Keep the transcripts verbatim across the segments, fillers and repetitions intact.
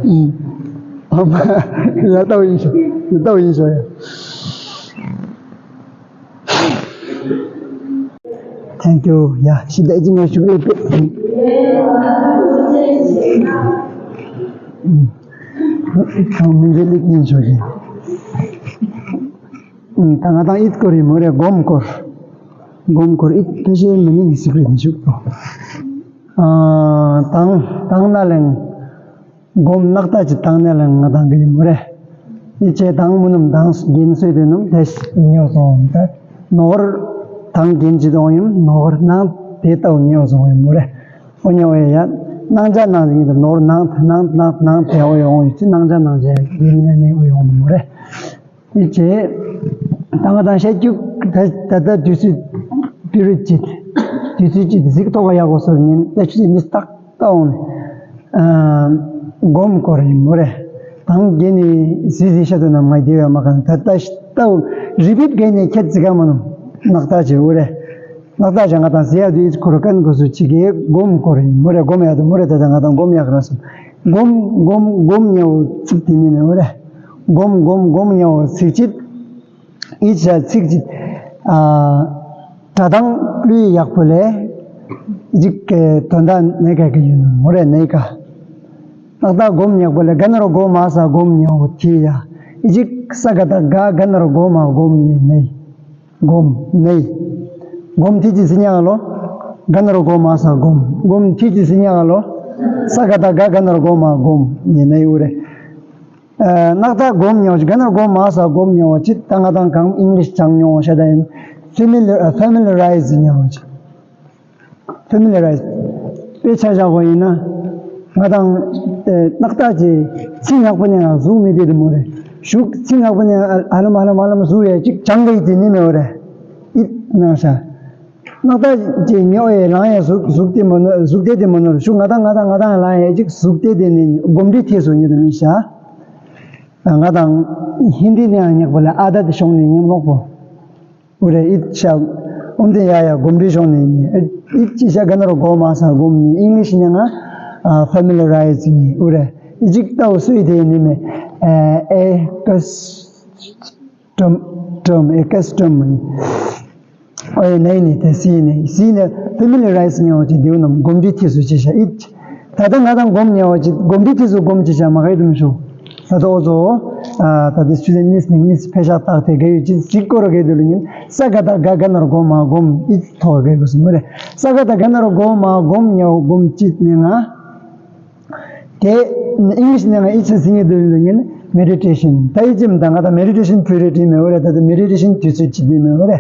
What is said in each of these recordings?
ཨུམ། ཨ་མ། ཡ་ལྟ་བུ་ཡིན་ཤོག་ཡ་ལྟ་བུ་ཡིན་ཤོག་ཡ། Thank you. ཡ་ཤི་ད་ཨེ་ཅི་ངས་ཞུ་གི་ཡོད་པས། ཨུམ། ཁང་མི་འཇལ་ལེགས་ཉན་ཤོག་གི། ད་ང་དང་ཨིད་སྐོར་ཡིན་མོ་རེད། སྒོམ་སྐོར། སྒོམ་སྐོར་ཨིད་ཕལ་ཆེར་མི་ནི་གི་སི་ཀྲེ་ཊི་ཞུགས་པོ། དང་དང་ན་ལེང་། སྒོམ་སྣག་ཏ་ཅི་དང་ན་ལེང་ང་དང་གི་ཡིན་མོ་རེད། ཨི་ཅེ་དང་མུ་ནམ་དང་རྒྱན་སོས་དེ་ནམ་དེ་ཉོ་སོང་ད། ནོར་དང་རྒྱན་ཅི་དང་ཡིན་ནོར་ནང་དེ་ལྟ་བུ་ཉོ་སོང་ཡིན་མོ་རེད། ཨོ་ཉོ་བའི་ཡ། ནང་ཅ་ནང་ཅི་ཡིན་ད་ནོར་ནང་ནང་ནང་ནང་དེ་ཨོ་ཡོང་ཡོད་ཅི་ནང་ཅ་ནང་ཅི་ཡིན་ནས་ནས་ཨོ་ཡོང་མོ་རེད། དེ་རྗེས། ད་ང་དང་བཤད་རྒྱུ་ད་ད་ལྟ་དུས་ཚོད་པི་རི་ཡོད་ཅིག་དུས་ཚོད་ཅིག་གཟིགས་ཐོག་ག་ཡག་པོ་བཟོ་ཉིན་ད་ཆུ་ཚོད་ཉི་ཤུ་ཏག་ཏག་འོང་ནས། སྒོམ་སྐོར་ཡིན་མོ་རེད། དང་རྒྱན་ནི་ཟི་ཟི་ཤ་དུ་ནམ་ང་དེ་བས་མ་གང་ད་ལྟ་ཤི་ཏའུ་རི་པིཊ་གས་ནས་ཁྱེད་ཙི་ག་མ་ནོ་ནག་ཏག་ཅེ་འུ་རེད། ནག་ཏག་ཅེ་ང་དང་ཟི་ཡག་དུ་ཨིས་ཁོ་ར་ཀན་གོ་སུ་ཅི་གེ་སྒོམ་སྐོར་ཡིན་མོ་རེད། སྒོམ་ཡག་དུ་མོ་རེད། ད་ལྟ་ང་དང་སྒོམ་ཡག་ར་སོང་། སྒོམ་སྒོམ་སྒོམ་ཉའོ་ཚིག་དེ་ནི་མེ་འོ་རེ། སྒོམ་སྒོམ་སྒོམ་ཉའོ་ཚིག་ཅིག་ཨི་ཆ་ཚིག་ཅིག་ཨ། སྒྲ་གདངས་བློའི་ཡག་པོ་ལས། ཅིག་གི་དོན་དག་ནེ་ག་གི་ཡོད་ནོ་མོ་རེ་ནེ་ག་ནག་ད་སྒོམ་ཉག་པོ་ལས་ག་ན་རོ་སྒོམ་མ་ས་སྒོམ་ཉའོ་ཐི་ཡ། ཨི་ཅིག་ས་ག་ད་ག་ག་ན་རོ་སྒོམ་མ་སྒོམ་ཉེ་ནེ། སྒོམ་ནེ། སྒོམ་ཐི་ཅི་སི་ཉག་ལོ། ག་ན་རོ་སྒོམ་མ་ས་སྒོམ། སྒོམ་ཐི་ཅི་སི་ཉག་ལོ། ས་ག་ད་ག་ག་ན་རོ་སྒོམ་མ་སྒོམ་ཉེ་ནེ་འུ་རེ། ནག་ད་སྒོམ་ཉོ་ཅི་ག་ན་སྒོམ་མ་ས་སྒོམ་ཉོ་ཅི་ད་ང་དང་གང་ཨིང་ལིཤ་ཅང་ཉོ་ཤ་ད་ཡིན། ཕེ་མི་ལི་ཕེ་མི་ལི་རའི་ཛི་ཉོ་ཅི། ཕེ་མི་ལི་རའི་ཛི། དཔེ་ཆ་བཞག་པ་ཡིན་ན། ང་དང་ནག་ད་ཅི་ཚིག་ཉག་པོ་ནས་ང་གཟུགས་མི་དེ་དུ་མོ་རེད། ཞུག་ཚིག་ཉག་པོ་ནས་ཨ་ལམ་ཨ་ལམ་ཨ་ལམ་གཟུགས་ཡ་ཅིག་ཅང་གི་དེ་ནི་མེ་བ་རེད། ཨིད་ནང་ཤ། ནག་ད་ཅི་ཉོ་ཡེ་ལང་ཡེ་གཟུགས་གཟུགས་དེ་མོ་ནོ་གཟུགས་དེ་དེ་མོ་ནོ་ཞུག་ང་དང་ང་དང་ང་དང་ལང་ཡེ་ཅིག་གཟུགས་དེ་དེ་ནི་སྒོམ་རི་ཐེ་སོ་ཉི་དུ་མི་ཤ། ང་དང་ཧིན་དི་ནས་ཉག་པོ་ལ་ཨ་ད་དི་ཤོང་ནས་ཉམ་ལོག་པོ། འུ་རེ་ཨིད་ཤ། ཨོམ་དེ་ཡ་ཡ་སྒོམ་རི་ཤོང་ནས་ཉེ། ཨིད་ཅི་ཤ་ག་ན་རོ་སྒོམ་མ་ས་སྒོམ་ནི་ཨིང་ལིཤ་ནས་ང་ཕེ་མི་ལི་རའི་ཛི་ནི་འུ་རེ་ཨི་ཅིག་ཏའོ་སུའི་དེ་ནི་མེ། ཨེ་ཀ་སི་ཊམ་ཨེ་ཀ་སི་ཊམ་ནི། ཨོ་ཡ་ནའི་ནི་དེ་སི་ནི་སི་ནི་ཕེ་མི་ལི་རའི་ཛི་ཉོ་ཅི་དེའུ་ནམ་སྒོམ་རི་ཐི་སུ་ཅི་ཤ་ཨིད། ད་ལྟ་ང་དང་སྒོམ་ཉོ་ཅི་སྒོམ་རི་ཐི་སུ་སྒོམ་ཅི་ཤ་མ་ག་ཡི་དུ་མི་ཤོ། ད་ལྟ་ཨོ་ཙོ། ད་ལྟ་སུ་ལེ་ནིས་ནི་ནིས་ཕེ་ཤ་ཏག་དེ་ག་ཡུ་ཅི་ཅི་སྐོར་ག་དུ་ལུ་ཉིན་ས་ག་ད་ག་ག་ན་རོ་སྒོམ་མ་སྒོམ་ཨིད་ཐོ་ག་ཡུ་སུ་མི་རེ། ས་ག་ད་ག་ན་རོ་སྒོམ་མ་སྒོམ་ཉོ་སྒོམ་ཅི་ནི་ང་། དེ་ཨིང་ལིཤ་ནང་ཨི་ཆ་སི་ཉི་དུ་ལ་ཉན་མེ་ཌི་ཊེ་ཤན། ད་ཨི་ཅིམ་དང་ང་ད་མེ་ཌི་ཊེ་ཤན་པི་རི་ཡོཌ་མེ་འོ་རེ། ད་ད་མེ་ཌི་ཊེ་ཤན་དུས་ཚོད་ཅི་དུ་མེ་འོ་རེ།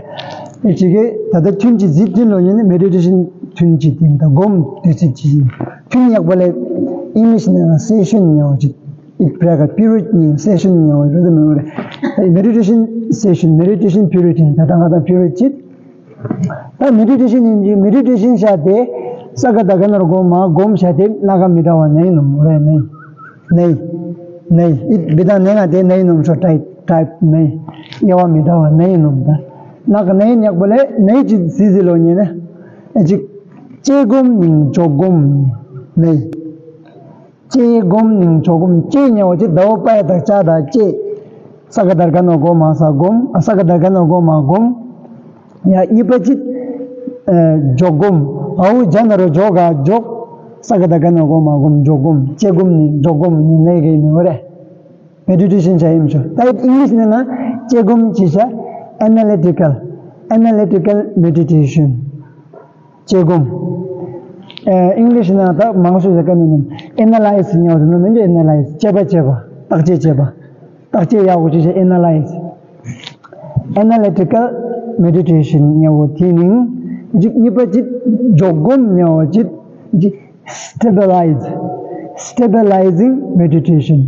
ཨི་ཅི་གེ་ད་ད་ཐུན་ཅི་ཟི་ཐུན་ལོ་ཉན་མེ་ཌི་ཊེ་ཤན་ཐུན་ཅི་དུ་ད་སྒོམ་དུས་ཚོད་ཅི་ཐུན་ཡག་པོ་ལས་ཨིང་ལིཤ་ནང་སེ་ཤན་ཉོ་ཅི་ཨི་པྲ་ག་པི་རི་ཡོཌ་ཉིན་སེ་ཤན་ཉོ་རེ་དུ་མེ་འོ་རེ། ད་མེ་ཌི་ཊེ་ཤན་སེ་ཤན་མེ་ཌི་ཊེ་ཤན་པི་རི་ཡོཌ་ད་ད་ང་ད་པི་རི་ཡོཌ་ཅི། ད་མེ་ཌི་ཊེ་ཤན་ཡིན་གྱི་མེ་ཌི་ཊེ་ཤན་བྱ་དེ་ས་ག་ད་ག་ན་རོ་སྒོམ་མ་སྒོམ་བྱ་དེ་སྣ་ཁ་མི་འདྲ་བ་ནའི་ནོམ་རེ་ནའི་ནའི་ནའི་ཨི་བི་ད་ནའི་ང་དེ་ནའི་ནོམ་ཤོ་ཊའིབ་ཊའིབ་ནའི་དབྱེ་བ་མི་འདྲ་བ་ནའི་ནོམ་ད་སྣ་ཁ་ནའི་ཉག་པོ་ལས་ནའི་ཅི་ཟི་ཟི་ལོ་ཉེ་ནས་ཨེ་ཅིག་ཅེ་སྒོམ་ནིང་འཇོག་སྒོམ་ནའི། ཅེ་སྒོམ་ནིང་འཇོག་སྒོམ་ཅེ་ཉེ་བ་ཅི་ཟླ་བ་པ་ཡ་དག་ཅ་དག་ཅེ། ས་ག་ད་ག་ན་སྒོམ་མ་ས་སྒོམ། ཨ་ས་ག་ད་ག་ན་སྒོམ་མ་སྒོམ། ཡ་གཉིས་པ་ཅི། འཇོག་སྒོམ། འའོ་ཇ་ན་རོ་འཇོག་ག་འཇོག་ས་ག་ད་ག་ན་སྒོམ་མ་སྒོམ་འཇོག་སྒོམ་ཅེ་སྒོམ་ནིང་འཇོག་སྒོམ་ཉིན་ནའི་གི་ནི་བ་རེ། མེ་ཌི་ཊེ་ཤན་བྱ་ཡིན་ཤོ། ད་ཨིང་ལིཤ་ནི་ན་ཅེ་སྒོམ་ཅི་བྱ། ཨེ་ན་ལི་ཊི་ཀལ། ཨེ་ན་ལི་ཊི་ཀལ་མེ་ཌི་ཊེ་ཤན། དཔྱད་སྒོམ། ཨིང་ལིཤ་ནང་ད་མང་ཤོས་ཟེར་ག་ནི་ནམ་ཨེ་ན་ལའི་ཛི་ཉོ་ཟེར་ནོ་མིན་འདི་ཨེ་ན་ལའི་ཛི་དཔྱད་པ་དཔྱད་པ་བརྟག་དཔྱད་དཔྱད་པ། བརྟག་དཔྱད་ཡག་པོ་བྱེད་ཤེས་ཨེ་ན་ལའི་ཛི། ཨེ་ན་ལི་ཊི་ཀལ་མེ་ཌི་ཊེ་ཤན་ཉོ་དེ་ནིང་གཅིག་གཉིས་པ་གཅིག་འཇོག་སྒོམ་ཉོ་གཅིག་གཅིག་སི་ཊེ་བི་ལའི་ཛི། སི་ཊེ་བི་ལའི་ཛིང་མེ་ཌི་ཊེ་ཤན།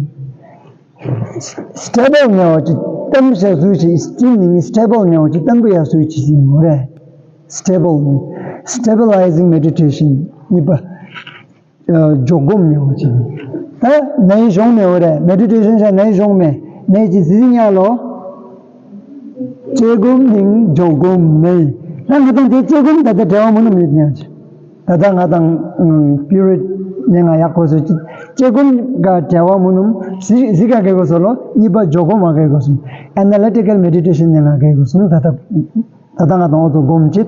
སི་ཊེ་བི་ལ་ཉོ་ཅིག་ཏམ་ཤ་སུ་ཅིག་སི་ཊིམ་ནིང་སི་ཊེ་བི་ལ་ཉོ་ཅིག་ཏམ་བུ་ཡ་སུ་ཅིག་སི་མོ་རེ། སི་ཊེ་བི་ལ་ནི། སི་ཊེ་བི་ལའི་ཛིང་མེ་ཌི་ཊེ་ཤན་གཉིས་པ། འཇོག་སྒོམ་ཉོ་ཅིག་ད་ནའི་གཞུང་མེ་བོ་རེ། མེ་ཌི་ཊེ་ཤན་ཤ་ནའི་གཞུང་མེ་ནའི་ཅིག་ཟི་ཉ་ལོ། དཔྱད་སྒོམ་ནིང་འཇོག་སྒོམ་ནའི། ད་ང་དང་དེ་དཔྱད་སྒོམ་ད་ལྟ་འབྲེལ་བ་མོ་ནམ་ཡོད་ཉ་ཅིག་ད་ལྟ་ང་དང་པི་རི་ཊི་ནས་ང་ཡག་གོ་སོ་ཅི་ཅེ་གོམ་ག་བྲལ་བ་མུ་ནུམ་ཟི་ཟི་ག་གེ་གོ་སོ་ལོ་གཉིས་པ་ཇོ་གོམ་མ་གེ་གོ་སོ་ཨ་ན་ལི་ཊི་ཀལ་མེ་ཌི་ཊེ་ཤན་ནས་ང་གེ་གོ་སོ་ད་ལྟ་ད་ལྟ་ང་དང་འོ་ཚོ་གོམ་ཅིག་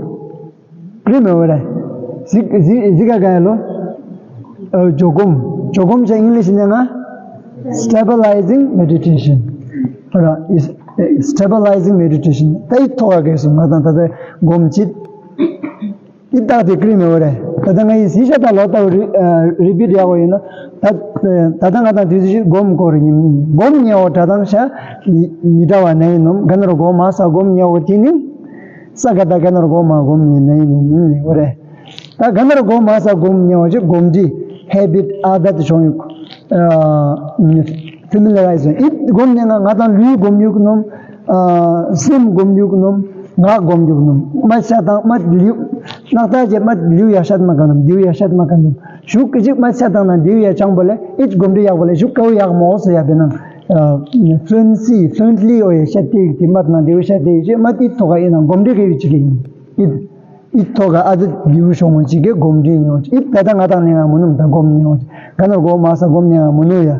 པི་རི་མེ་བ་རེ་ཟི་ཟི་ཟི་ག་ག་ཡ་ལོ་ཇོ་གོམ་ཇོ་གོམ་ཅེ་ཨིང་ལི་ཤི་ནས་ང་སི་ཊེ་བི་ལའི་ཛིང་མེ་ཌི་ཊེ་ཤན་ར་སི་ཊེ་བི་ལའི་ཛིང་མེ་ཌི་ཊེ་ཤན་ད་ཡི་ཐོག་ག་གེ་སོ་ང་དང་ད་ལྟ་གོམ་ཅིག་ཨི་རྟགས་དེ་ཀྲི་མེ་བ་རེད། ད་ལྟ་ང་ཡི་སི་ཤ་ད་ལོ་ཏ་རི་རི་པི་ཊི་ཡག་པོ་ཡིན་ན་ད་ད་ལྟ་ང་དང་དུས་ཚོད་ཅིག་སྒོམ་སྐོར་ཡིན། སྒོམ་ཉེ་བ་གྲ་དང་ཤ་མི་འདྲ་བ་ནས་ཡིན་ནོམ་ག་ནོར་སྒོ་མ་ས་སྒོམ་ཉེ་བ་དེ་ནི་ས་ག་ད་ག་ནོར་སྒོ་མ་སྒོམ་ཉེ་ནས་ཡིན་ནོམ་ཉེ་བ་རེད། ད་ག་ནོར་སྒོ་མ་ས་སྒོམ་ཉེ་བ་ཅིག་སྒོམ་འདི་ཧེ་བིཊ་ཨ་ད་དེ་བྱུང་ཡོད། ཕེ་མི་ལི་རའི་ཛི་ཡིན། ཨི་སྒོམ་ནས་ང་ང་དང་ལུས་སྒོམ་ཡུག་ནོམ། སེམས་སྒོམ་ཡུག་ནོམ། ངག་སྒོམ་ཡུག་ནོམ། མ་ཤ་དང་མ་ལིའུ། སྣག་ཚ་ཅེ་མ་ལིའུ་ཡ་ཤད་མ་ག་ནོམ་ལིའུ་ཡ་ཤད་མ་ག་ནོམ། ཞུག་གི་ཅིག་མ་ཤ་དང་ན་ལིའུ་ཡ་ཆང་པོ་ལས་ཨི་སྒོམ་རི་ཡག་པོ་ལས་ཞུག་ཀའུ་ཡག་མོ་སོ་ཡ་བེ་ནང་། ཕླུན་སི་ཕླུན་ལི་ཨོ་ཡ་ཤད་དེ་ཡུག་དེ་མ་དང་ལིའུ་ཤད་དེ་ཡུག་ཅེ་མ་ཏི་ཐོག་ག་ཨི་ནང་སྒོམ་རི་གི་ཡུག་ཅིག་གི་ཡིན། ཨི། ཨི་ཐོག་ག་ཨ་ཙི་ལིའུ་ཤོང་མོ་ཅིག་གི་སྒོམ་འདྲི་ཉེ་བ་ཅིག་ཨི་ད་ལྟ་ང་དང་ནས་ང་མུ་ནུམ་ད་སྒོམ་ཉེ་བ་ཅིག་ག་ནོར་སྒོ་མ་ས་སྒོམ་ནས་ང་མུ་ནུ་ཡ། ད་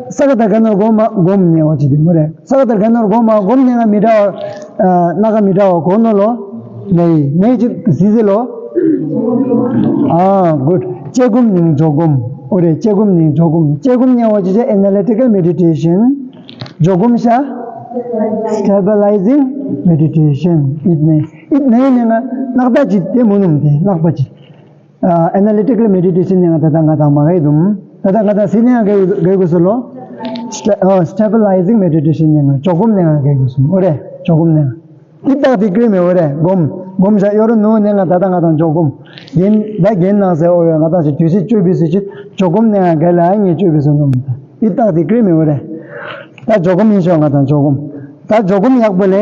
ས་ག་ད་ག་ནོར་སྒོ་མ་སྒོམ་ཉེ་བ་ཅིག་དེ་མོ་རེད། ས་ག་ད་ག་ནོར་སྒོ་མ་སྒོམ་ནས་ང་མི་འདྲ་བ། སྣ་ཁ་མི་འདྲ་བ་གོ་ནོ་ལོ། ནས་ནས་ཅིག་ཟི་ཟི་ལོ། ཨ་གུཌ། ཅེ་སྒོམ་ནིང་ཇོ་སྒོམ། ཨོ་རེད། ཅེ་སྒོམ་ནིང་ཇོ་སྒོམ། ཅེ་སྒོམ་ཉེ་བ་ཅིག་ཅེ་ཨེ་ན་ལི་ཊི་ཀལ་མེ་ཌི་ཊེ་ཤན། ཇོ་སྒོམ་ཤ་སི་ཊེ་བི་ལའི་ཛིང་མེ་ཌི་ཊེ་ཤན། ཨིད་ནས་ཨིད་ནས་ནས་ང་སྣག་ད་ཅིག་དེ་མུ་ནུམ་དེ་སྣག་པ་ཅིག་ཨ་ན་ལི་ཊི་ཀལ་མེ་ཌི་ཊེ་ཤན་ནས་ང་ད་ད་ང་དང་མ་གའི་དུམ་ད་ད་ང་དང་སི་ནས་ང་གའི་གའི་གོ་སོ་ལོ། སི་ཊེ་བི་ལའི་ཛིང་མེ་ཌི་ཊེ་ཤན་ནས་ང་ཇོ་སྒོམ་ནས་ང་གའི་གོ་སོ་ཨོ་རེད། ཇོ་སྒོམ་ནས་ང་། འདི་རྟགས་དེ་ཀྲི་མེ་འོ་རེ་སྒོམ། སྒོམ་བྱ་ཡོ་རོ་ནུ་ནས་ང་ད་ལྟ་ང་དང་ཇོ་སྒོམ། རྒན་ད་རྒན་ནང་ཟེར་འོ་ཡོ་ང་དང་ཞིག་དུས་ཚོད་བཅོས་པའི་སྲིད་ཅིག་ཇོ་སྒོམ་ནས་ང་ག་ལ་ངས་བཅོས་པའི་སྲིད་ནོ་མི་ད། འདི་རྟགས་དེ་ཀྲི་མེ་འོ་རེ། ད་ཇོ་སྒོམ་ཡིན་ཤོག་ང་དང་ཇོ་སྒོམ། ད་ཇོ་སྒོམ་ཡག་པོ་ལས་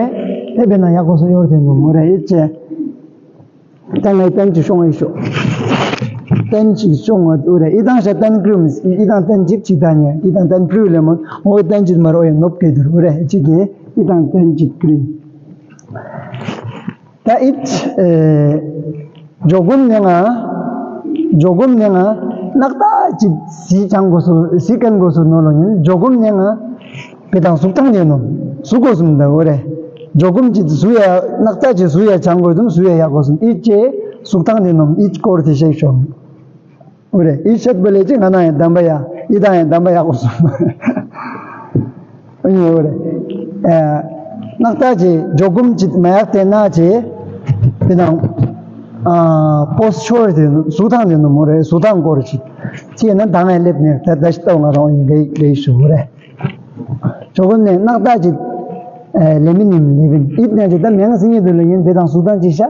དེ་བས་ན་ཡག་པོ་སོ་ཡོར་དེ་ནོ་མོ་རེ་ཡིད་ཆེ། ད་ངས་བསྟན་ཅིག་ཤོང་ཡིན་ཤོག་བསྟན་ཅིག་ཤོང་བ་འོ་རེ་ཡི་དང་ཤ་བསྟན་ཀྲི་མི་ཡི་དང་བསྟན་ཅིག་ཅིག་ད་ཉེ་ཡི་དང་བསྟན་ཀྲི་ལེ་མོ་འོ་བསྟན་ཅིག་མ་རོ་ཡ་ནོབ་ཀེ་དུར་འོ་རེ་ཅིག་གི་ཡི་དང་བསྟན་ཅིག་ཀྲི། ད་ཨིད། ཨེ། ཇོ་སྒོམ་ནས་ང་། ཇོ་སྒོམ་ནས་ང་། སྣག་ད་ཅིག་ཟི་ཅང་གོ་སོ་ཟི་ཀན་གོ་སོ་ནོ་ལོ་ཉིན་ཇོ་སྒོམ་ནས་ང་། བེ་དང་གཟུགས་ཐང་ནས་ནོ། གཟུགས་གོ་སོ་མི་ད་འོ་རེ། ཇོ་སྒོམ་ཅིག་ཟུ་ཡ་སྣག་ད་ཅིག་ཟུ་ཡ་ཅང་གོ་དུམ་ཟུ་ཡ་ཡག་གོ་སོ་ཨིད་ཅེ་གཟུགས་ཐང་ནས་ནོ་ཨིད་སྐོར་དེ་ཤེས་ཤོག་འོ་རེ་ཨི་ཤད་པ་ལས་ཅི་ང་ན་ཡང་གདམས་པ་ཡ་ཨི་དང་ཡང་གདམས་པ་ཡག་པོ་སོང་། ཨི་འོ་རེ་ཨ་སྣག་ད་ཅེ་ཇོ་སྒོམ་ཅིག་མ་ཡག་དེ་ན་ཅེ་དེ་ནང་ཨ་པོ་སི་ཅར་དེ་གཟུགས་ཐང་དེ་ནོ་མོ་རེ་གཟུགས་ཐང་སྐོར་ཅིག་ཅེ་ན་དང་ཡང་སླེབས་ནས་ད་ད་ཞི་ཏོ་ང་རང་ཡིན་གེ་གེ་ཞུ་འོ་རེ་ཇོ་སྒོམ་ནས་སྣག་ད་ཅེ་ལེ་མིན་ནིམ་ལེ་བིན་ཨིད་ནས་ཅེ་ད་མེང་སི་ཉེ་དུ་ལ་ཡིན་བེ་དང་གཟུགས་ཐང་ཅིག་ཤ།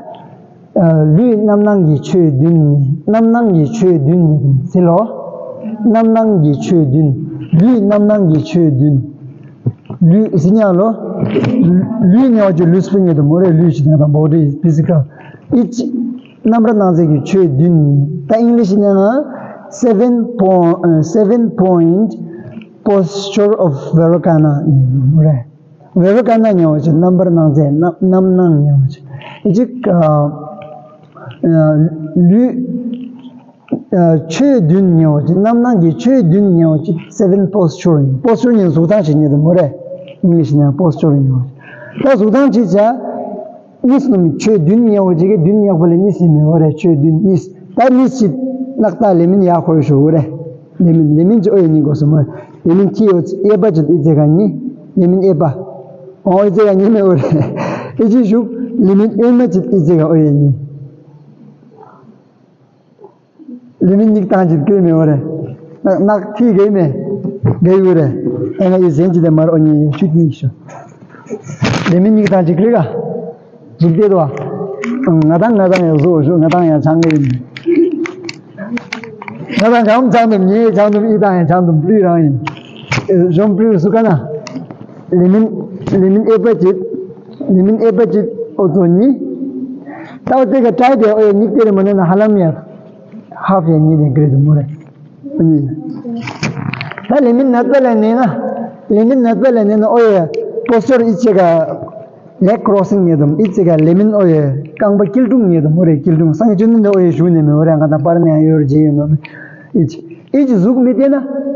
ལུས་རྣམ་སྣང་གི་ཆོས་བདུན་ནི། རྣམ་སྣང་གི་ཆོས་བདུན་ནི་ཟེར་ལོ། རྣམ་སྣང་གི་ཆོས་བདུན། ལུས་རྣམ་སྣང་གི་ཆོས་བདུན། ལུས་ཟེར་ཉག་ལོ། ལུས་ཉག་ཅིག་ལུས་སུ་ཉེ་དུ་མོ་རེ་ལུས་ཤིག་ན་དང་བོ་ཌི་ཕི་ཟི་ཀལ། ཨིད། རྣམ་པར་སྣང་མཛད་ཀྱི་ཆོས་བདུན་ནི། ད་ཨིང་ལིཤ་ནང་ང་seven point seven point posture of Vairocana ནི་མོ་རེ། བེ་རོ་ཀ་ན་ཉེ་བ་ཅིག་རྣམ་པར་སྣང་མཛད་རྣམ་རྣམ་སྣང་ཉེ་བ་ཅིག་ཨི་ཅིག་ཨ་ཨ་ལུས་ཨ་ཆོས་བདུན་ཉེ་བ་ཅིག་རྣམ་སྣང་གི་ཆོས་བདུན་ཉེ་བ་ཅིག seven posture ཉེ་པོ་སི་ཅར་ཉེ་གཟུགས་ཐང་ཞིག་ཉེ་དུ་མོ་རེ། ཨིང་ལིཤ་ནང་པོ་སི་ཅར་ཉེ་བ་ཅིག་ད་གཟུགས་ཐང་ཅིག་བྱ། གཉིས་སྣོམ་ཆོས་བདུན་ཉེ་བ་ཅིག་གི་བདུན་ཉག་པ་ལས་གཉིས་སི་མེ་བ་རེ་ཆོས་བདུན་གཉིས། ད་གཉིས་ཅིག་སྣག་ད་ལེ་མིན་ཡག་ཁོ་ཡོ་ཤོ་འོ་རེ། ལེ་མིན་ལེ་མིན་ཅི་ཨོ་ཡ་ཉི་གོ་སོ་མ། ལེ་མིན་ཁྱི་ཡོ་ཨེ་པ་ཅི་ཨི་ཙེ་ག་ཉི། ལེ་མིན་ཨེ་པ། ཨོ་ཨི་ཙེ་ག་ཉི་མེ་འོ་རེ། ཨི་ཅི་ཞུག་ལེ་མིན་ཨེ་མ་ཅི་ཨི་ཙེ་ག་ཨོ་ཡ་ཉི། ལེ་མིན་ཉིག་ཏང་ཅི་ཀེ་མེ་འོ་རེ། ནག་ཐི་གེ་མེ། གེ་འོ་རེ། ཨེ་ང་ཡི་ཟེན་ཅི་དེ་མར་ཨོ་ཉི་ཤུ་ཉི་ཤོ། ལེ་མིན་ཉིག་ཏང་ཅི་ཀེ་ག། ཟུག་སྟེ་དོ། ང་དང་ང་དང་ཡང་བཟོ་བཟོ་ང་དང་ཡང་ཆང་གི་ཡིན། ང་དང་གང་ཆང་དུམ་ཉེ་ཆང་དུམ་ཨི་དང་ཡང་ཆང་དུམ་པྲི་རང་ཡིན། གཞོམ་པྲི་སུ་ག་ན། ལི་མིན་ལི་མིན་ཨེ་པ་ཅིག་ལི་མིན་ཨེ་པ་ཅིག་ཨོ་ཙོ་ཉི། ཏའོ་ཏེ་ག་ཏྲའི་དེ་ཨོ་ཡ་ཉིག་ཏེ་རེ་མ་ནེ་ན་ཧ་ལམ་ཡ། ཧབ་ཡ་ཉི་ནེ་གི་རེ་དུ་མོ་རེ། ད་ལི་མིན་ནད་པ་ལ་ནེ་ན། ལི་མིན་ནད་པ་ལ་ནེ་ན་ཨོ་ཡ། པོ་སི་ཅར་ཨི་ཅེ་ག་ལེག་ཀྲོ་སིང་ཉེ་དུམ་ཨི་ཙི་ག་ལེ་མིན་ཨོ་ཡེ་རྐང་པ་སྐྱིལ་ཀྲུང་ཉེ་དུམ་ཨོ་རེ་སྐྱིལ་ཀྲུང་སང་ཆུ་ནི་འདི་ཨོ་ཡེ་ཞུ་ནི་མི་ཨོ་རེ་ང་དང་པར་ནས་ཡོར་ཇེ་ཡོད་ནོ་ཨི་ཙི་ཨི་ཙི་གཟུགས་མི་བསྟན་ན་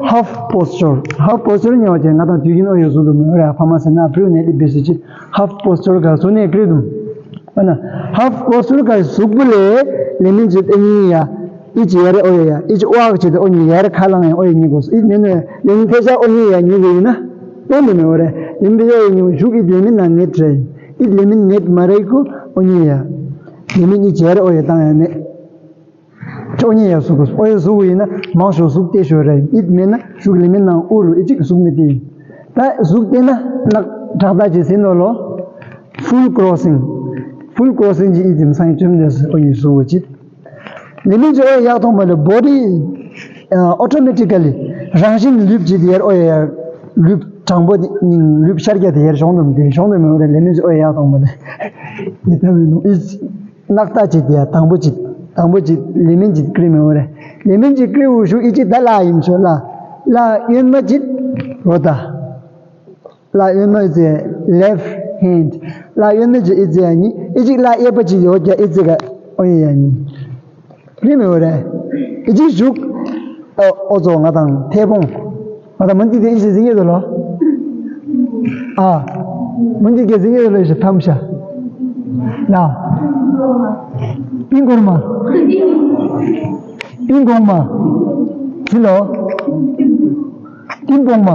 ཧབ་པོ་སི་ཅོར་ཧབ་པོ་སི་ཅོར་ཉེ་བ་ཅན་ང་དང་དུས་རྒྱུན་ཨོ་ཡེ་གཟུགས་དུ་མི་ཨོ་རེ་ཕ་མ་སེ་ན་བྲུ་ནས་ལི་བི་སི་ཅི་ཧབ་པོ་སི་ཅོར་ག་སུ་ནས་ཀྲི་དུམ་ཨ་ན་ཧབ་པོ་སི་ཅོར་ག་གཟུགས་པོ་ལས་ལེ་མིན་ཅི་ཨི་ཉི་ཡ། ཨི་ཅི་ཡར་ཨོ་ཡ་ཡ། ཨི་ཅི་ཨོ་ཨག་ཅི་དེ་ཨོ་ཉི་ཡར་ཁ་ལང་ཡ་ཨོ་ཡ་ཉི་གོ་སོ། ཨི་མེ་ནོ་ཡ་ལེ་མིན་ཐེ་ཤ་ཨོ་ཉི་ཡ་ཉི་གོ་ཡིན་ན། ཏོན་དུ་མེ་ཨོ་རེ། ལེ་མིན་ཡ་ཉི་གོ་ཞུག་ཨི་ལེ་མིན་ན་ནེ་ཏྲེ། ཨི་ལེ་མིན་ནེ་མ་རེ་ཀོ་ཨོ་ཉི་ཡ། ལེ་མིན་ཨི་ཅི་ཡར་ཨོ་ཡ་ཏང་ཡ་ནེ། ཨོ་ཉི་ཡ་སུ་གོ་སོ། ཨོ་ཡ་སུ་གོ་ཡིན་ན་མང་ཤོ་སུག་ཏེ་ཤོ་རེ། ཨི་མེ་ན་ཞུག་ལེ་མིན་ན་ཨུ་རུ་ཨི་ཅིག་སུག་མི་ཏེ་ཡིན། ད་སུག་ཏེ་ན་ནག་དྲག་ད་ཅི་སེ་ནོ་ལོ། ཕུལ་ཀྲོ་སིང་། ཕུལ་ཀྲོ་སིང་ཅི་ཨི་ཅིམ་སང་ཅུམ་ནེ་སུ་ཨོ་ཉི་སུ་གོ་ཅི། ལེ་མིན་ཅི་ཨོ་ཡ་ཡག་ཐོང་མ་ལེ་བོ་ཌི་ཨོ་ཊོ་མེ་ཊི་ཀ་ལི་རང་བཞིན་ལུས་ཅི་དེ་ཡར་ཨོ་ཡ་ཡ་ལུས་དྲང་པོ་ནིང་ལུས་ཤར་རྒྱ་དེ་ཡར་གཞོང་དུ་དེ་གཞོང་དུ་མི་འོ་རེ། ལེ་མིན་ཅི་ཨོ་ཡ་ཡག་ཐོང་མ་ལེ་ཡི་ད་མི་ནུ་ཨི་ནག་ཏ་ཅི་དེ་ཡ་དང་པོ་ཅི་དང་པོ་ཅི་ལེ་མིན་ཅི་ཀྲི་མི་འོ་རེ། ལེ་མིན་ཅི་ཀྲི་འུ་ཤུ་ཨི་ཅི་ད་ལ་ཡིན་ཤོ་ལ་ལ་གཡོན་མ་ཅི་རོ་ད། ལ་གཡོན་མ་ཨི་ཙི་left hand། ལ་གཡོན་མ་ཅི་ཨི་ཙི་ཡ་ནི་ཨི་ཅིག་ལ་གཡས་པ་ཅི་ཡོད་ཀྱ་ཨི་ཙི་ག་ཨོ་ཡ་ཡ་ནི། རི་མི་འོ་རེ། ཨི་ཅིག་ཞུག་ཨོ་ཨོ་ཙོ་ང་དང་ཐེ་བོང་། ང་དང་མུན་ཏི་དེ་ཨི་ཅི་ཟིན་ཡོད་དོ་ལོ། ཨ། མུན་ཏི་གེ་ཟིན་ཡོད་དོ་ལོ་ཨི་ཅི་ཐམ་ཤ། ལ། པིང་གོར་མ། པིང་གོང་མ། ཅི་ལོ། ཏིང་པོང་མ།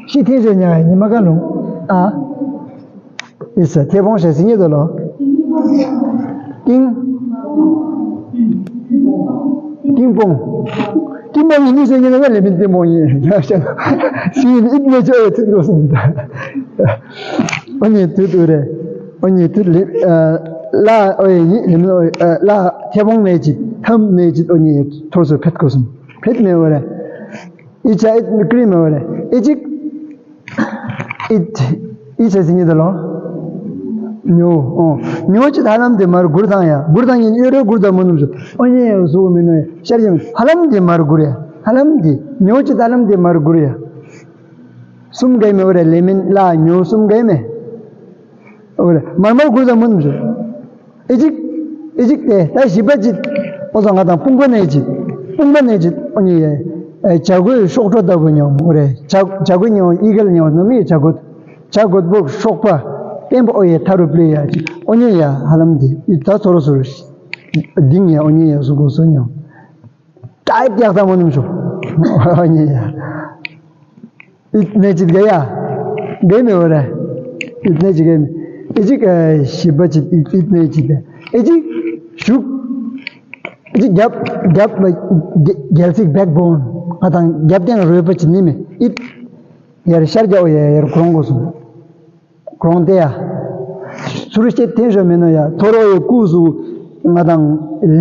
ཤི་ཐེ་ཞོ་ཉ་ཉི་མ་ཀ་ལུང་། ཨ། ཨི་ས་ཐེ་བོང་ཞ་སི་ཉེ་དོ་ལོ། ཏིང་། ཏིང་པོང་། ཏིང་པོང་ཡིན་ནི་ཟེར་ཉེ་ན་ལེ་མིན་ཏིང་པོང་ཡིན། སི་ཡིན་ཨིད་ནེ་ཅོ་ཡོད་ཚིག་རོ་སོང་ད། ཨོ་ཉེ་དུ་དུ་རེ། ཨོ་ཉེ་དུ་ལེ། ལ་ཨོ་ཡེ་ཡིན་ལེ་མིན་ཨོ་ཡེ་ལ་ཐེ་བོང་ནེ་ཅི་ཐམ་ནེ་ཅི་ཨོ་ཉེ་ཐོར་སོ་ཕེད་གོ་སོང་ཕེད་མེ་ཨོ་རེ། ཨི་ཆ་ཨི་ཀྲི་མེ་ཨོ་རེ། ཨི་ཅིག་ཨི་ཨི་ཆ་སི་ཉི་ད་ལོ། ཉོ། ཨོ། ཉོ་ཅི་ད་ལམ་དེ་མར་གུར་དང་ཡ། གུར་དང་ཉིན་ཨེ་རོ་གུར་དང་མོ་ནུམ་སུ། ཨོ་ཉེ་ཡ་སུ་མི་ནོ་ཡ། ཤར་ཡང་ཧ་ལམ་དེ་མར་གུར་ཡ། ཧ་ལམ་དེ། ཉོ་ཅི་ད་ལམ་དེ་མར་གུར་ཡ། སུམ་གའི་མེ་ཨོ་རེ་ལེ་མིན་ལ་ཉོ་སུམ་གའི་མེ། ཨོ་རེ་མར་མར་གུར་དང་མོ་ནུམ་སུ། ཨི་ཅིག་ཨི་ཅིག་དེ་ད་བཞི་པ་ཅིག་ཨོ་ཙང་ང་དང་དཔུང་པ་ནས་ཅིག་དཔུང་པ་ནས་ཅིག་ཨོ་ཉི་ཡེ། བྱ་རྒོད་གཤོག་སྒྲོ་ལྟ་བུ་ཉོ་མོ་རེ། བྱ་བྱ་རྒོད་ཉོ་ཨི་གལ་ཉོ་ནོ་མི་བྱ་རྒོད། བྱ་རྒོད་པོ་གཤོག་པ། བརྟན་པོ་ཨོ་ཡེ་ཐ་རུ་པླི་ཡ་ཅིག་ཨོ་ཉི་ཡ་ཧ་ལམ་དེ་ད་ཚོ་རོ་སོ་རོ། ལྡིང་ཡ་ཨོ་ཉི་ཡ་སུ་གོ་སོ་ཉོ། ཏའི་ཏེག་ས་མོ་ནུམ་ཤོ། ཨོ་ཉི་ཡ། ཨིད་ནེ་ཅིད་ག་ཡ། ག་མེ་བ་ར། ཨིད་ནེ་ཅིད་ག་མེ། ཨི་ཅིག་ཤི་བ་ཅིད་ཨིད་ནེ་ཅིད། ཨི་ཅིག་ཤུག་ཨི་ཅིག་རྒྱབ་རྒྱབ་རྒྱལ་སྲིད་བེག་བོན། ང་དང་རྒྱབ་སྟེང་རོལ་པ་ཅིད་ནི་མེ་ཨིད། ཡར་ཤར་རྒྱ་ཨོ་ཡ་ཡར་གོང་གོ་སོང་། གོང་དེ་ཡ། ཚུར་བཤད་འཐེན་ཤོ་མེ་ནོ་ཡ། ཐོ་རོ་ཡི་སྐུ་གཟུགས། ང་དང་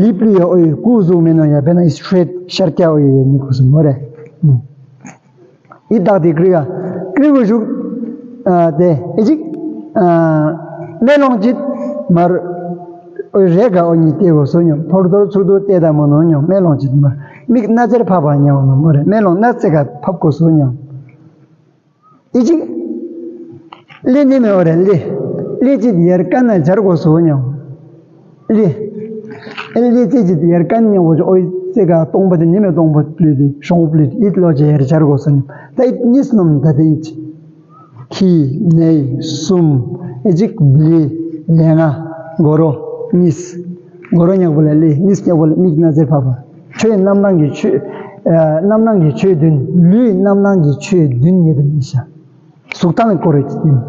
ལི་པླི་ཡ་ཨོ་ཡི་སྐུ་གཟུགས་མེ་ནོ་ཡ། བེ་ན་ཨི་སི་ཊེ་རེ་ཊི་ཤར་རྒྱ་ཨོ་ཡ་ཡ་ནི་གོ་སོང་མོ་རེ། ཨི་ཏག་དེ་ཀྲི་ག་ཀྲི་གུ་ཞུག་ཨ་དེ་ཨི་ཅིག་ཨ་མེ་ལོང་ཅིད་མར། ཨོ་རེ་ག་ཨོ་ཉི་ཏེ་གོ་སོ་ཉོ། ཐོར་ཐོར་ཚུར་ཐུར་ཏེ་ད་མོ་ནོ་ཉོ། མེ་ལོང་ཅིད་མར། མིག་སྣ་རྩེར་ཕབ་པ་ཉོ་ནོ་མོ་རེ། མེ་ལོང་སྣ་རྩེ་ག་ཕབ་གོ་སོ་ཉོ། ཨི་ཅིག་ལི་ནི་མེ་ཨོ་རེ་ལི། ལི་ཅིད་ཡར་ཀ་ན་སྦྱར་གོ་སོ་ཉོ། ལི། ཨེ་ལི་ཙི་ཅིད་ཡར་ཀ་ན་ཉོ་གོ་ཨོ་ཙི་ག་སྟོང་པ་དེ་ནི་མེ་སྟོང་པ་པླི་དེ་ཤོང་པླི་དེ་ཨིད་ལོ་ཅེ་ཡར་སྦྱར་གོ་སོ་ཉོ། ད་ཨིད་ནིས་ནོམ་ད་དེ་ཨིད། ཁི་ནེ་སུམ། ཨེ་ཅིག་བི་ལེ་ང་གོ་རོ་ནིས། གོ་རོ་ཉག་པོ་ལ་ལེ་ནིས་ཉག་པོ་ལ་མིག་སྣ་རྩེར་ཕབ་པ། ཆོས་རྣམ་སྣང་གི་ཆོས། ཨ་རྣམ་སྣང་གི་ཆོས་བདུན། ལུས་རྣམ་སྣང་གི་ཆོས་བདུན་ཉིད་དུ་མི་བྱ། གཟུགས་ཐང་སྐོར་རེ་ཅིག་ཡིན།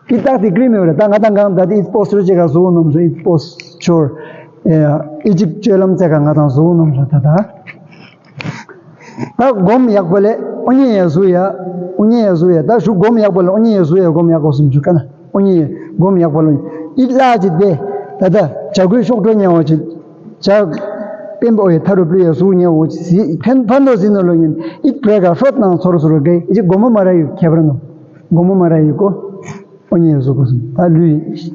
ཨི་ཏག་དེ་ཀྲི་མེ་བ་རེ། ད་ང་དང་གང་ད་དེ་ཨི་པོ་སི་ཅོར་ཅེ་ག་གཟུགས་ནོམ་སོ་ཨི་པོ་སི་ཅོར། ཨི་ཅིག་སྤྱོད་ལམ་ཙེ་ག་ང་དང་གཟུགས་ནོམ་སོ་ད་ད། ད་སྒོམ་ཡག་པོ་ལས་ཨོ་ཉེ་ཡ་བཟོ་ཡ། ཨོ་ཉེ་ཡ་བཟོ་ཡ། ད་ཞུ་སྒོམ་ཡག་པོ་ལས་ཨོ་ཉེ་ཡ་བཟོ་ཡ། སྒོམ་ཡག་པོ་སུམ་ཅུ་ཀ་ན་ཨོ་ཉེ་ཡ་སྒོམ་ཡག་པོ་ལོ། ཨི་ལ་ཅི་དེ་ད་ད་བྱ་རྒོད་གཤོག་སྒྲོ་ཉེ་བ་ཅི། བྱ་བེམ་པོ་ཡི་ཐ་རུ་པི་ཡ་གཟུགས་ཉེ་བ་ཅི་སི་ཕན་ཕན་ནོ་ཟིན་ནོ་ལོ་ཉིན་ཨི་བྲེ་ག་ཧྲོད་ནང་ཚོར་ཚོར་གེ་ཨི་ཅི་སྒོམ་མ་ར་ཡུ་ཁྱེ་བར་ནོ། སྒོམ་མ་ར་ཡུ་གོ་ཨོ་ཉེ་ཡ་བཟོ་གོ་སུམ་ད་ལུས་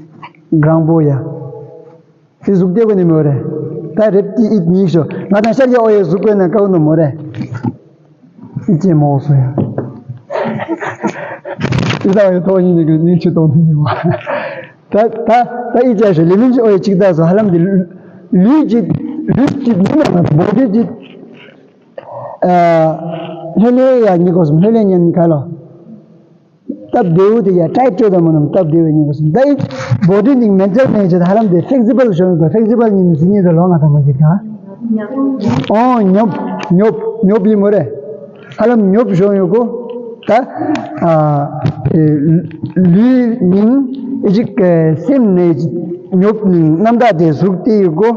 གྲང་པོ་ཡ། དེ་གཟུགས་བདེ་པོ་ནི་མོ་རེད། ད་རེབ་ཀྱི་ཨིད་ཉིག་ཤོ་ང་དང་ཤར་གྱི་ཨོ་ཡེ་གཟུགས་པོའི་ནང་ཀའུ་ནི་མོ་རེད། ཨིད་ཅེ་མོ་སོ་ཡ། དེ་ལྟ་བའི་ཐོག་ཡིན་ནི་གི་ནི་ཆུ་གཏོང་ནི་ཡིན་བ། ད་ད་ད་ཨི་ཅག་ཞིག་ལི་མིན་གྱི་ཨོ་ཡི་གཅིག་ད་སོ་ཧ་ལམ་དེ་ལུས་ཀྱི་ལུས་ཀྱི་མི་མ་ན་བོ་དེ་ཀྱི་ལྷོད་ལྷོད་ཡ་ཉི་གོ་སམ་ལྷོད་ལྷོད་ཉན་ནི་ག་ལོ། སྟབས་བདེ་བོ་དེ་ཡ་ཊའིཊ་སྤྲོད་དང་མ་ནམ་སྟབས་བདེ་བའི་ཉི་གོ་སམ་ད་ཨི་བོ་དེ་ནི་མེན་ཊལ་ནས་ཀྱི་ཧ་ལམ་དེ་ཕེག་སི་བལ་ཤོ་ཡོད་ག་ཕེག་སི་བལ་ཉིན་ཟི་ཉིན་དུ་ལོ་ང་ད་མ་འདི་ག་ཨོ་ཉོབ་ཉོབ་ཉོབ་ཡིན་མོ་རེད། ཧ་ལམ་ཉོབ་ཤོ་ཡོད་གོ་ད། ཨ། ལུས་ནིང་ཨི་ཅིག་སེམས་ནས་ཉོབ་ནིང་རྣམ་དག་དེ་གཟུགས་དེ་ཡོད་གོ་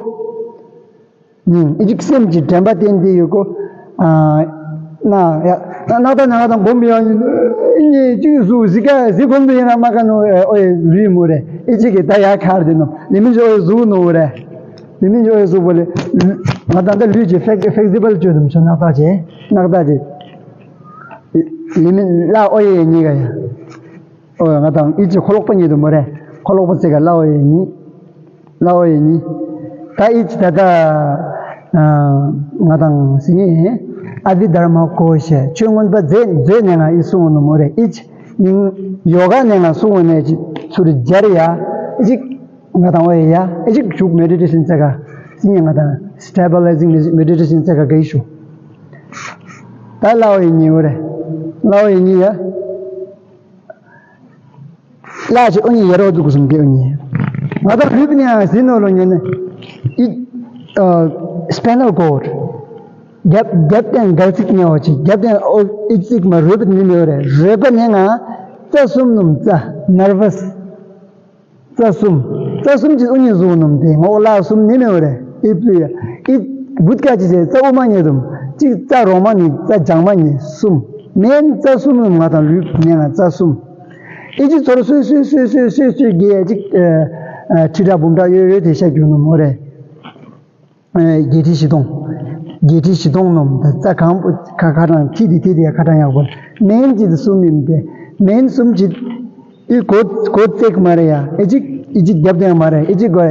ནིང་ཨི་ཅིག་སེམས་ཀྱི་དྲན་པ་བསྟན་དེ་ཡོད་གོ་ཨ། ན་ཡ་ན་ད་ན་ད་སྒོམ་ཡོང་ནི་ཅིག་གཟུགས་གཟི་ཀ་གཟི་སྒོམ་དུ་ཡིན་ན་མ་ཀ་ནོ་ཨོ་ཡ་ལུས་མོ་རེད་ཨི་ཅིག་གི་ད་ཡ་ཁར་དེ་ནོ་ལི་མི་ཅོ་ཨོ་ཡ་གཟུགས་ནོ་རེད། ལི་མི་ཅོ་ཨོ་ཡ་གཟུགས་པོ་ལེ་ང་ད་ད་ལུས་ཀྱི་ཕེག་ཕེག་སི་བལ་ཅོ་དུམ་ཆོ་ནག་ད་ཅེ་ནག་ད་ཅེ། ལི་མི་ལ་ཨོ་ཡེ་ཉི་ག་ཡ། ཨོ་ང་དང་ཨི་ཅི་ཁོ་ལོག་པ་ཉིད་དུ་མོ་རེ། ཁོ་ལོག་པ་ཙེ་ག་ལ་ཨོ་ཡེ་ཉི། ལ་ཨོ་ཡེ་ཉི། ད་ཨི་ཅི་ད་ད། ང་དང་སི་ཉི་ཨ་བི་དྷར་མ་ཀོ་ཤ་ཆོས་མངོན་པ་མཛད་མཛད་ནས་ང་ཨི་གསུང་ནོ་མོ་རེ་ཨི་ཅི་ནིང་ཡོ་ག་ནས་ང་གསུང་ནས་ཅི་ཚུར་སྦྱར་ཡ་ཨི་ཅི། ང་དང་ཨོ་ཡེ་ཡ་ཨི་ཅི་ཞུག་མེ་ཌི་ཊེ་ཤན་ཙེ་ག་སི་ཉི་ང་དང་སི་ཊེ་བི་ལ་ཡི་ཛིང་མེ་ཌི་ཊེ་ཤན་ཙེ་ག་ག་ཨི་ཞུ། ད་ལ་ཨོ་ཡེ་ཉི་འོ་རེ། ལ་ཨོ་ཡེ་ཉི་ཡ། ལ་ཅི་ཨོ་ཉི་ཡ་རོ་དུ་གུ་སུམ་གེ་ཨོ་ཉི། ང་དང་ལུས་པ་ནི་ཡང་ཟིན་ནོ་ལོ་ཉན་ནི། ཨི། སི་པེ་ནལ་ཀོཌ། རྒྱབ་རྒྱབ་རྟེན་སྒལ་ཚིགས་ཉེ་བ་ཅིག་རྒྱབ་རྟེན་ཨོ་ཨི་ཚིགས་མ་རོལ་པ་ནི་མེ་འོ་རེ་རོལ་པ་ནི་ང་རྩ་གསུམ་ནུམ་རྩ་ནར་བ་སི། རྩ་གསུམ། རྩ་གསུམ་གྱི་དབུ་ཉིད་གཟུགས་སྣུམ་སྟེ་ངོགས་ལ་གསུམ་ནི་མེ་འོ་རེ། ཨི་པི་ཡ། ཨི། བུད་ཀ་ཅི་ཟེར་རྩ་དབུ་མ་ཉིད་དུམ། གཅིག་རྩ་རོ་མ་ནི་རྩ་བྱང་མ་ནི་གསུམ། མེན་རྩ་གསུམ་ནུམ་ང་དང་ལུས་ནས་ང་རྩ་གསུམ། ཨི་ཅི་ཚོར་སོས་སོས་སོས་སོས་སོས་སོས་གི་ཡ་ཅིག་ཁྲི་ཕྲག་འབུམ་ཕྲག་ཡོད་ཡོད་དེ་ཤ་རྒྱུ་ནུམ་འོ་རེ། བརྒྱད་ཁྲི་བཞི་སྟོང་། བརྒྱད་ཁྲི་བཞི་སྟོང་ནོམ་ད་རྩ་གང་པོ་ཁ་ཁ་གྲངས་ཁྲི་དེ་ཁྲི་དེ་ཁ་གྲངས་ཡག་པོ་མེན་ཅི་དེ་གསུམ་ཡིན་ཏེ་མེན་གསུམ་ཅི་ཨི་གོ་གོ་ཙེག་མ་རེ་ཡ་ཨི་ཅིག་ཨི་ཅིག་རྒྱབ་དེ་མ་རེ་ཨི་ཅིག་གོ་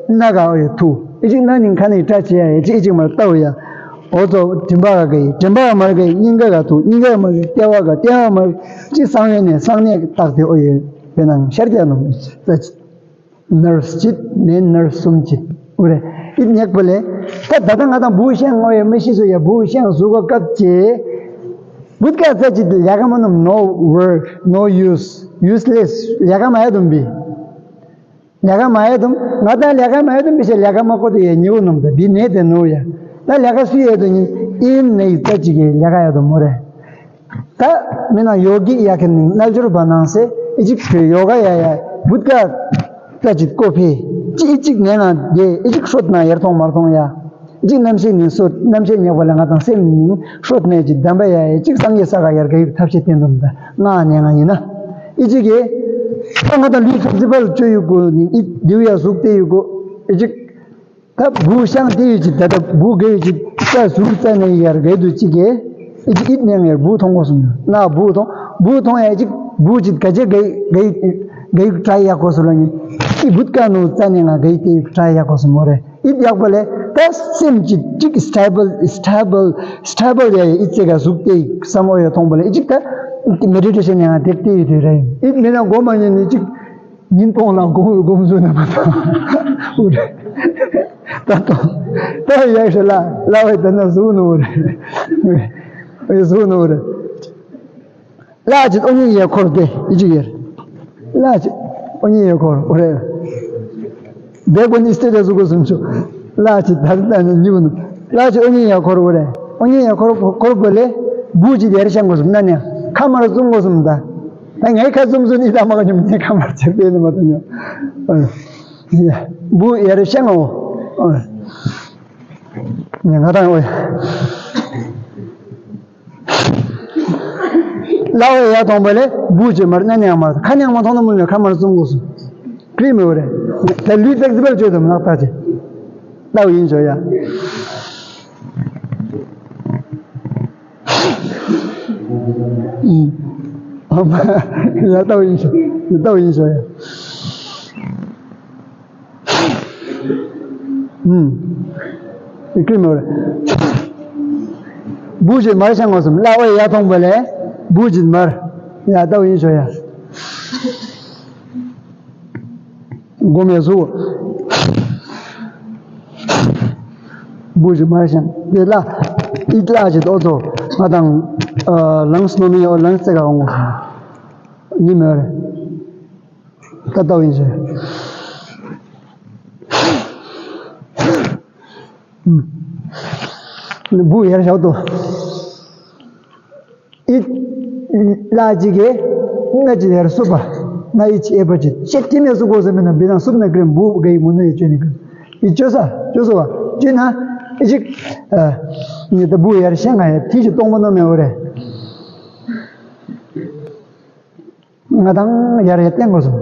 ན་ག་ཨོ་ཡ་ཐུ་ཨི་ཅིག་ན་ནིང་ཁ་ནི་ཏྲ་ཅི་ཡ་ཨི་ཅིག་ཨི་ཅིག་མ་རེ་ཏའོ་ཡ་ཨོ་ཙོ་དྲིམ་པ་ག་གི་དྲིམ་པ་མ་རེ་གི་སྙིང་ག་ག་ཐུ་སྙིང་ག་མ་རེ་ལྟེ་བ་ག་ལྟེ་བ་མ་རེ་ཅི་གསང་བའི་ནས་གསང་གནས་བཏགས་ཏེ་ཨོ་ཡ་བེ་ནང་ཤར་རྒྱ་ནོམ་ཙ་ཅི། ནར་སི་གཅིག་མེན་ནར་སི་གསུམ་གཅིག་འུ་རེ། ཨི་ཉག་པོ་ལེ། ད་ད་ལྟ་ང་དང་བུ་ཤེང་ངོ་ཡ་མི་ཤི་སོ་ཡ་བུ་ཤེང་སུ་གོ་སྐབས་ཀྱི། བུད་ཀ་ཙ་གཅིག་ལས་ཀ་མ་ནོམ་no work no use useless ལས་ཀ་མ་ཡ་དུམ་བི། ལས་ཀ་མ་ཡ་དུམ་ང་དང་ལས་ཀ་མ་ཡ་དུམ་བི་ཤེ་ལས་ཀ་མ་གོ་དུ་ཡ་ཉི་བོ་ནོམ་ད་བི་ནེ་དེ་ནོ་ཡ། ད་ལས་ཀ་སུ་ཡ་དུ་ཉི་ཨིན་ནེ་ཙ་གཅིག་གི་ལས་ཀ་ཡ་དུམ་འུ་རེ། ད་མི་ན་ཡོ་གི་ཡ་ཁན་ནི་རྣལ་འབྱོར་པ་ནང་སེ་ཨི་ཅིག་གི་ཡོ་ག་ཡ་ཡ་བུད་ཀ་ཙ་ཅིག་ཀོ་ཕེ་ཅི་ཨི་ཅིག་ནེ་ན་དེ་ཨི་ཅིག་ཧྲོད་ན་ཡར་ཐོང་མར་ཐོང་ཡ་ཨི་ཅིག་རྣམ་ཤེས་ནི་སོད་རྣམ་ཤེས་ཉག་པ་ལ་ང་དང་སེམས་ནི་ཧྲོད་ནེ་ཅི་དམ་པ་ཡ་ཡ་ཅིག་སངས་རྒྱས་ས་ག་ཡར་ག་ཡུག་ཐབས་ཤེས་བསྟན་དུམ་ད་ང་ནེ་ང་ཡིན་ན་ཨི་ཅིག་གི་ད་ང་དང་ལུས་ཐོབ་ཙི་པར་བཅོས་ཡུག་གོ་ནི་ཨི་དེའུ་ཡ་གཟུགས་ཏེ་ཡུག་གོ་ཨི་ཅིག་ད་བུ་ཤང་དེ་ཡོད་ཅིག་ད་ལྟ་བུ་ག་ཡོད་ཅིག་རྩ་ཟུར་རྩ་ནས་ཡར་ག་དུ་ཅིག་གེ་ཨི་ཅིག་ཨིད་ནས་ཡར་བུ་མཐོང་གོ་སོང་ན་བུ་མཐོང་བུ་མཐོང་ཡ་ཅིག་བུ་ཅིག་ག་ཅེ་ག་ག་ག་ཡུག་ཏྲ་ཡག་གོ་སོང་ལ་ནི་ཨི་བུད་ཀ་ནོ་རྩ་ནས་ང་ག་ཡི་དེ་ཡུག་ཏྲ་ཡག་གོ་སོང་མོ་རེ་ཨིད་ཡག་པོ་ལེ། ད་སེམས་ཅིག་ཅིག་སི་ཊེ་བལ་སི་ཊེ་བལ་སི་ཊེ་བལ་ཡ་ཡི་ཨི་ཙེ་ག་ཟུག་དེ་ཡུག་བསམ་འོ་ཡ་མཐོང་པོ་ལེ་ཨི་ཅིག་ད་མེ་ཌི་ཊེ་ཤན་ཡང་དེག་དེ་ཡུག་དེ་རེ་ཨིད་མེད་ན་གོ་མ་ཉན་ནི་ཅིག་ཉིན་གུང་ལ་སྒོམ་སྒོམ་བཟོས་ནས་མ་ཐོག་ད་ཐོག་ད་ཡག་ཤོས་ལ་ལ་བའི་ད་ན་གཟུགས་ནོར་རེད། གཟུགས་ནོར་རེད། ལ་ཅི་ཨོ་ཉི་ཡ་འཁོར་དེ་ཡི་ཅི་ཡེར། ལ་ཅི་ཨོ་ཉི་ཡ་འཁོར་འོ་རེད། དེ་གོ་ནི་སྟེ་དེ་གཟུགས་གོ་སུམ་ཆུ། ལ་ཅི་ད་ད་ནི་ཉིག་ནུ། ལ་ཅི་ཨོ་ཉི་ཡ་འཁོར་འོ་རེད། ཨོ་ཉི་ཡ་འཁོར་འཁོར་བ་ལས་བུ་ཅི་དེར་ཤང་གོ་སུམ་ན་ནི་ཁ་མར་བཙུམ་གོ་སུམ་ད། ད་ངའི་ཁ་བཙུམ་བཙུམ་ནི་ད་མ་ག་ཉུམ་ནི་ཁ་མར་ཆེ་པེ་ནི་མ་ད་ཉོ། བུ་ཡར་ཤང་ངོ་། ཉེ་ང་དང་འོ། ལ་འོ་ཡ་ཐོང་པ་ལས་བུ་ཅི་མར་ན་ནི་ཡང་མར་ཁ་ནི་ཡང་མ་ཐོང་ན་མུ་ནི་ཁ་མར་བཙུམ་གོ་སུམ། ཀྲི་མི་འོ་རེད། ད་ལུས་ཏེག་ཏི་བར་བཅོས་དུམ་ལག་ད་ཅི། ལ་འོ་ཡིན་ཆོ་ཡ། ཡ་ལྟ་བུ་ཡིན་ཤོག་ཡ་ལྟ་བུ་ཡིན་ཤོག་ཡ། ཨུམ། ཡི་ཀྲི་མོ་རེ། བུ་ཅིག་མར་ཤང་ངོ་སུམ་ལ་བ་ཡ་ཐོང་པ་ལས། བུ་ཅིག་མར། ཡ་ལྟ་བུ་ཡིན་ཤོག་ཡ། སྒོམ་ཡ་སུ། འབུ་ཞིག་མར་ཤང་དེ་ལ། ཨི་ལ་ཅི་ཏོ་ཏོ་ང་དང་། ལངས་ནོ་མི་ཡོ་ལངས་ཙེ་ག་འོང་གོ་ནི་མེད་རེད། ད་ལྟ་བ་ཡིན་ཟེར། འབུ་ཡར་བཞག་ཏོ། ཨི་ལ་ཅིག་གེ་ང་ཅི་ཡར་སུ་པ། ང་ཨི་ཅི་ཨེ་པ་ཅི་ཅེ་ཏི་མེ་སུ་གོ་ཟེར་མེད་ན་བི་ན་སུབ་ན་ཀྲེན་འབུ་གེ་མུ་ནེ་ཅོ་ནི་ཀ་ཨི་ཅོ་ས་ཅོ་སོ་བ་ཅི་ན་ཨི་ཅིག་ཨ་ནི་ད་འབུ་ཡར་ཤང་ང་ཡ་ཐི་ཅི་གཏོང་མ་ནོ་མེ་འོ་རེ། ང་དང་ཡར་ཡར་བསྟན་དགོས་སོ།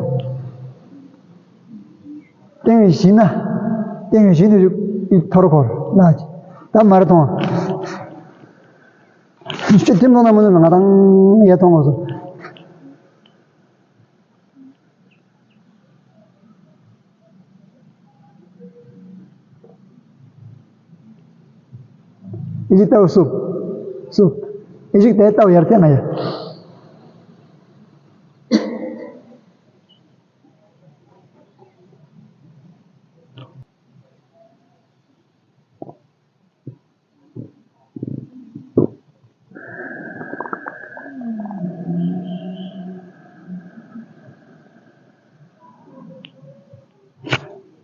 བསྟན་བཞིན་ན། བསྟན་བཞིན་དུ་ཐོར་འཁོར་ལ་ད་མར་མཐོང་། ཤི་ཐིམ་ཐོང་ན་མ་ནུ་ང་དང་ཡར་མཐོང་དགོས་སོ། ཨི་ཅིག་ཏའོ་སུབ། སུབ། ཨི་ཅིག་ཏའི་ཏའོ་ཡར་ཏེ་ང་ཡ།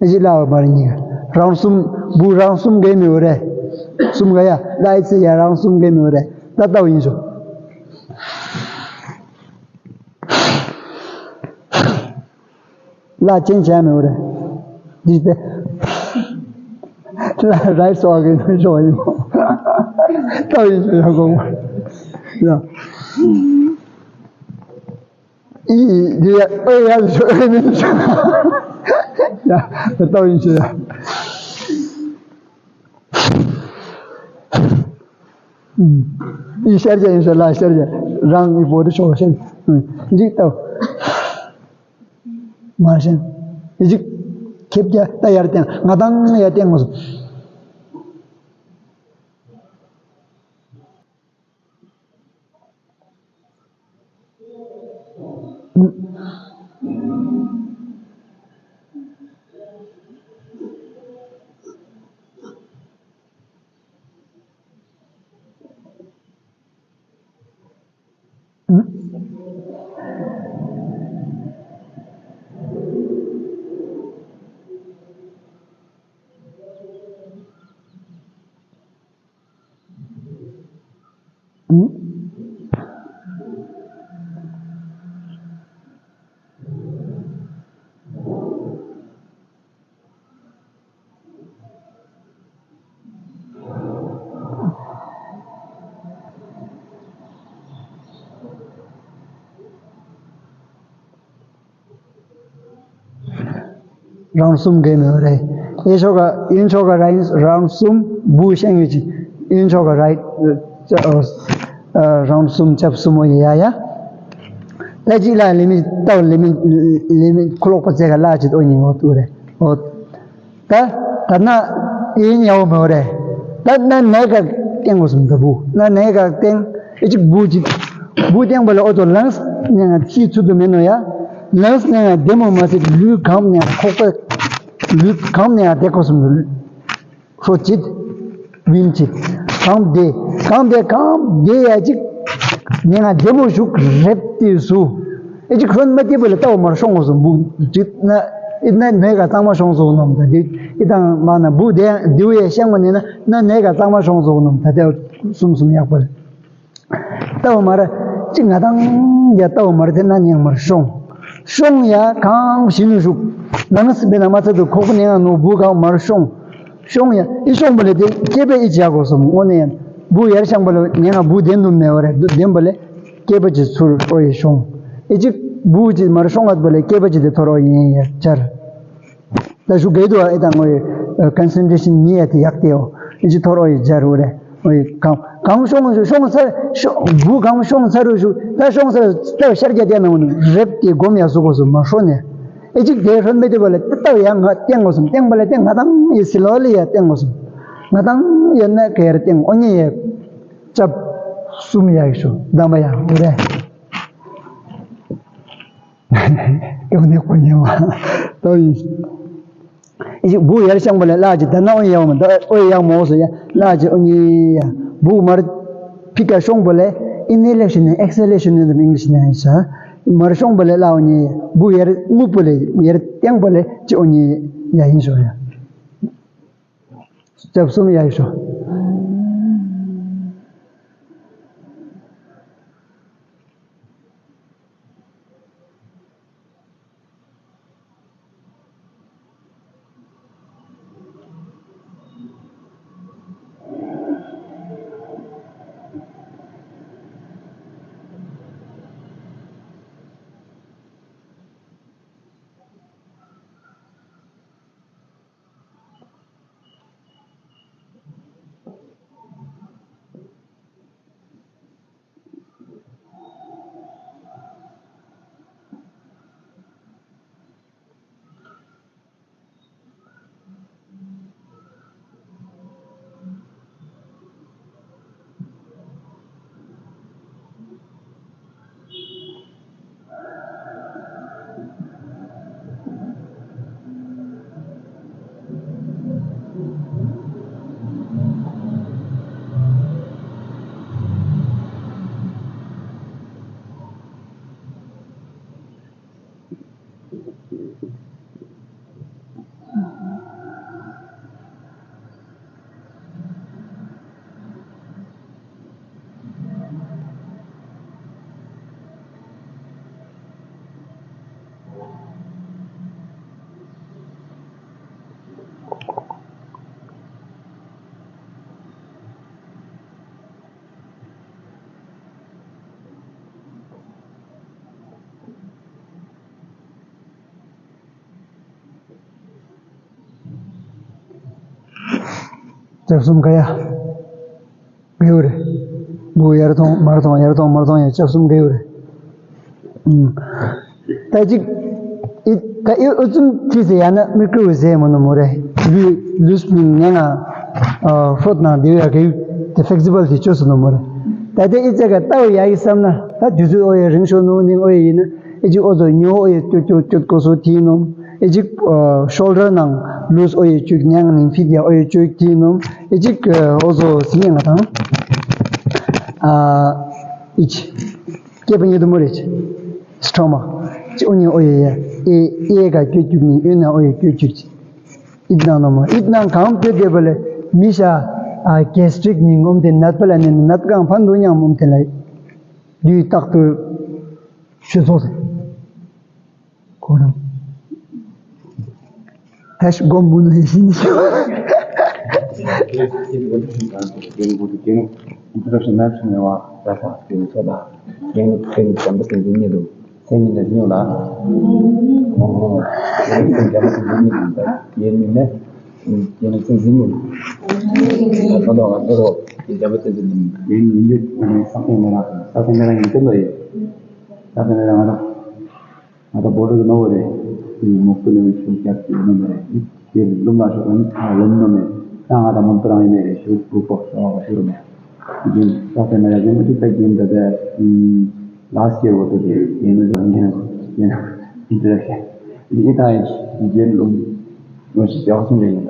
ཨི་ཅིག་ལ་བ་མར་ཉིག་རང་གསུམ། འབུ་རང་གསུམ་གེ་མི་འོ་རེ། གསུམ་ག་ཡ་ལ་ཨི་ཙི་ཡ་རང་གསུམ་གེ་མི་འོ་རེ། ད་ལྟ་བ་ཡིན་ཤོ། ལ་ཅན་བྱ་མི་འོ་རེ། འདི་སྟེ། ལ་རའི་སོགས་ཀྱི་ནུས་ཤོག་ཡིན་མོ། ལྟ་བ་ཡིན་ཤོ་ཡ་གོ་མོ། ཡ། ཨི་འདི་ཡ་ཨེ་ཡ་ཤོ་ཨེ་མིན་ཤོ། ཡ། ལྟ་བ་ཡིན་ཤོ་ཡ། ཨི་ཤར་རྒྱ་ཡིན་ཤོ་ལ་ཤར་རྒྱ། རང་ཨི་བོ་དི་ཤོ་ཤན། འཇིག་ལྟ་བ། མ་ཤན། ཨི་ཅིག་ཁེབས་རྒྱ་ད་ཡར་བསྟན་ང་དང་ཡར་བསྟན་དགོས་སོ། རང་གསུམ་གེ་མི་འོ་རེ། ཨེ་ཤོ་ག་ཡིན་ཤོ་ག་རང་གསུམ་འབུ་ཤང་ཡོད་ཅི། ཡིན་ཤོ་ག་རའི་རང་གསུམ་ཅབ་གསུམ་འོ་ཡ་ཡ། ད་ཅི་ལ་ལི་མི་ཏའོ་ལི་མི་ལི་མི་ཁུ་ལོག་པ་ཙེ་ག་ལ་ཅི་འོ་ཡིན་འོ་ཏུ་རེ་འོ། ད་ད་ན་ཨེ་ཉའོ་མོ་རེ། ད་ན་ནེ་ག་ཏེང་གོ་སུམ་ད་བུ་ན་ནེ་ག་ཏེང་ཨེ་ཅིག་བུ་ཅིག་བུ་ཏེང་བ་ལ་ཨོ་ཏོ་ལངས་ནེ་ང་ཅི་ཚུ་དུ་མེ་ནོ་ཡ། ལངས་ནེ་ང་དེ་མོ་མ་ཟིག་ལུས་གམ་ནེ་ང་ཁོག་པ་ལུས་གམ་ནེ་ང་དེ་གོ་སུམ་ཧྲོ་ཅིག་བིན་ཅིག་གམ་དེ་གམ་དེ་གམ་དེ་ཡ་ཅིག་ནེ་ང་དེ་མོ་ཞུག་རེབ་ཏེ་སུ། ཨེ་ཅིག་ཁོན་མ་ཏི་བ་ལ་ཏའོ་མར་ཤོང་གོ་སོ་འབུ་ཅིག་ན་ཨི་ན་ནེ་ག་གཙང་མ་ཤོང་སོ་ནོམ་ད་དེ་ཨི་དང་མ་ན་འབུ་དེ་དེ་བའི་ཤང་གོ་ནེ་ན་ན་ནེ་ག་གཙང་མ་ཤོང་སོ་ནོམ་ད་དེ་སུམ་སུམ་ཡག་པ་ལ་ཏའོ་མར་ཅིག་ང་དང་ཡ་ཏའོ་མར་དེ་ན་ཉང་མར་ཤོང་ཤོང་ཡ་གང་ཞི་ནུ་ཞུག་ལངས་སི་བེ་ན་མ་ཚ་དུ་ཁོག་པ་ནེ་ང་ནོ་འབུ་གང་མར་ཤོང་། ཤོང་ཡ་ཨི་ཤོང་བ་ལས་དེ་སྐྱེས་པའི་ཨི་ཅི་ཡ་གོ་སོམ་དངོས་གནས་ཡང་འབུ་ཡར་ཤང་བ་ལ་ཉེ་ང་འབུ་ལྡན་དུ་མེད་བ་རེད་ལྡན་པ་ལས་སྐྱེས་པ་ཅི་ཚུར་ཨོ་ཡི་ཤོང་ཨི་ཅིག་འབུ་ཅི་མར་ཤོང་ཨ་བ་ལས་སྐྱེས་པ་ཅི་དེ་ཐོར་ཨོ་ཡིན་ཡ་ཅར། ད་ཞུ་གེ་དུ་ཨི་དང་ཨོ་ཡི་ཀོན་སེན་ཊྲེ་ཤན་ཉི་ཡ་དེ་ཡག་དེ་ཨོ་ཨི་ཅི་ཐོར་ཨོ་ཡི་ཅར་བ་རེད། ཨོ་ཡི་གང་གང་ཤོང་ཤོང་ཚར་ཤོ་འབུ་གང་ཤོང་ཚར་རུ་ཞུ་ད་ཤོང་ཚར་ད་ཤར་རྒྱ་དེ་ན་འོ་ནི་རེབ་དེ་སྒོམ་ཡ་སུ་གོ་སོ་མ་ཤོ་ནས། ཨེ་ཅིག་དེ་ཧྲོན་མེ་དེ་བ་ལ་ཏི་ཏའོ་ཡ་ང་བསྟན་དགོས་སོང་བསྟན་པ་ལ་བསྟན་ང་དང་ཡེ་སི་ལོ་ལི་ཡ་བསྟན་དགོས་སོང་ང་དང་ཡོད་ན་ག་ཡར་བསྟན་ཨོ་ཉེ་ཡ་ཅབ་གསུམ་ཡ་ཡི་ཤོ་གདམ་པ་ཡ་འུ་རེ་ཀེའུ་ནེ་ཀོ་ཉེ་བ། ད་ཡིན། ཨི་ཅིག་སྦུག་ཡར་བཤང་པ་ལས་ལག་ཅིག་ད་ན་ཨོ་ཡ་ཡ་མོ་ད་ཨོ་ཡ་ཡ་མོ་སོ་ཡ་ལག་ཅིག་ཨོ་ཉི་ཡ་སྦུག་མར་ཕི་ཀ་ཤོང་པ་ལས་ཨི་ནི་ལེ་ཤི་ནི་ཨེག་སི་ལེ་ཤི་ནི་དམ་ཨིང་ལི་ཤི་ནི་ཡ་ཡིན་ས། མར་ཤོང་པ་ལས་ལག་ཨོ་ཉི་ཡ་སྦུག་ཡར་རྔུབ་པ་ལས་ཡར་བརྟན་པ་ལས་ཅིག་ཨོ་ཉི་ཡ་ཡིན་ཤོ་ཡ། སྐྱབས་གསུམ་ཡ་ཡི་ཤོ། སྐྱབས་གསུམ་ག་ཡ། གཡུ་རེད། སྦུག་ཡར་ཐོང་མར་ཐོང་ཡར་ཐོང་མར་ཐོང་ཡ་སྐྱབས་གསུམ་ག་ཡུ་རེད། ད་ཅིག་ཨི་ད་ཨི་ཨུ་ཙུམ་ཐི་ཟེ་ཡ་ན་མི་ཀྲུ་ཟེ་མོ་ནོ་མོ་རེ། ལུས་ལུས་མིན་ངན་ང་ཧྥོད་ནང་དེ་ཡ་གི་དེ་ཕེག་སི་བལ་དེ་བཅོས་སོ་ནོ་མོ་རེ། ད་དེ་ཨི་ཙེ་ག་ལྟ་བུ་ཡ་ཡི་བསམ་ན་ད་དུས་ཚོད་ཨོ་ཡ་རིང་ཤོ་ནོ་ནིང་ཨོ་ཡ་ཡིན་ན་ཨི་ཅིག་ཨོ་ཙོ་ཉོ་ཨོ་ཡ་ཀྱོ་ཀྱོ་ཀྱོ་ཀོ་སོ་ཐི་ནོ། ཨི་ཅིག་ཤོལ་ཌར་ནང་ལུས་ཨོ་ཡ་ཀྱོ་ཉང་ནིང་ཕི་དེ་ཨོ་ཡ་ཀྱོ་ཐི་ནོ། ཨི་ཅིག་ཨོ་ཙོ་ཟི་ཉེ་ང་དང་ཨ་ཨི་ཅིག་སྐེད་པ་ཉེ་དུ་མོ་རེ་ཅི། སི་ཊོ་མ་ཅི་ཨོ་ཉེ་ཨོ་ཡེ་ཡེ། ཨེ་ཨེ་ག་ཀྱོ་ཀྱུག་ནི་ཨོ་ན་ཨོ་ཡེ་ཀྱོ་ཀྱུག་ཅི། ཨིད་ནང་ནོ་མ་ཨིད་ནང་གང་ཀྱོ་ཀྱོ་པ་ལེ་མི་ཤ་ཨ་གེ་སི་ཊི་རིག་ནི་ངོམ་དེ་ནད་པ་ལ་ནི་ནད་གང་ཕན་དུ་ཉང་མོམ་དེ་ལ་ཡི་དུས་རྟག་ཏུ་ཤུ་ཚོགས་སེ། ཁོ་རང་ད་ཤི་སྒོམ་མུ་ནུ་ཡི་ཤི་ནི་ཤི་བ། Introduction ནས་ཕྱི་ནས་བ་ད་ས་དེ་ཚོ་ད་རྒན་ཚེ་རིང་བྱམས་པ་སེང་གེ་གཉིས་འདུག་སེང་གེ་ནས་ཉོ་ལ། རྒན་ཚེ་རིང་བྱམས་པ་སེང་གེ་གཉིས་འདུག་ད་རྒན་མིན་ནས་རྒན་ཚེ་རིང་ཉོ། ད་ད་ད་ད་རྒན་བྱམས་པ་སེང་གེ་གཉིས་རྒན་མིན་ནས་ས་སྟེང་མེ་ར་ས་སྟེང་མེ་ར་ཡིན་ཀྱི་ལོ་ཡིན། ས་སྟེང་མེ་ར་ང་ར། ང་ད་བོ་རི་ནོ་རེ། མོག་པོ་ནས་ཆུང་ཀྱག་ཅིག་ནོ་མེ་རེ། དེ་ལུམ་ལ་ཤོག་ཨ་ནི་ཁ་ལོམ་ནོ་མེ། ད་ང་ད་མོན་པ་རང་ཡིན་མེ་རེ་ཤུ་བུ་པོ་ཤོག་ཨ་ཤུ་རུ་མེ། དེ་ས་ཏེ་མེ་ར་ཡིན་མ་ཅིག་ད་གིན་ད་ད་ལ་སི་ཡར་བོ་ཏོ་དེ་ཡིན་ནོ་ཡིན་ནོ་ཡིན་ནོ་ཨིན་ཏི་རེག་ཤན། དེ་ད་ཡིན་ལུམ་ནོ་ཤི་ཅག་སུམ་རེ་ཡིན་ད།